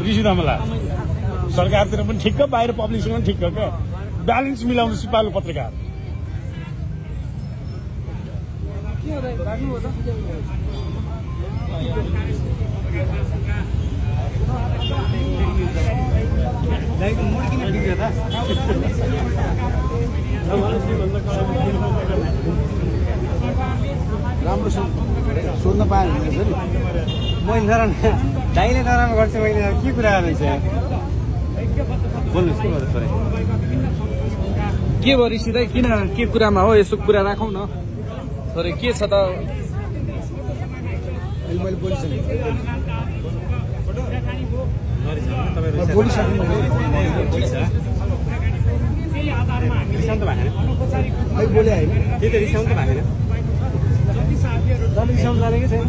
ऋषि धमला सरकारतिर पनि ठिक्क बाहिर पब्लिकसँग पनि ठिक्क क्या ब्यालेन्स मिलाउनु सिपालु पत्रकार राम्रोसँग सोध्न पाएँ मैले दाइले नराम्रो गर्छ मैले के कुरा गर्दैछ बोल्नुहोस् के गर्छ के भयो ऋषि दाइ किन के कुरामा हो यसो कुरा राखौँ न सरी के छ त मैले बोलिसकेँ रिसाउनु त भएको मैले बोले होइन त्यही त रिसाउनु त भएको रिसाउनु जानेकै छैन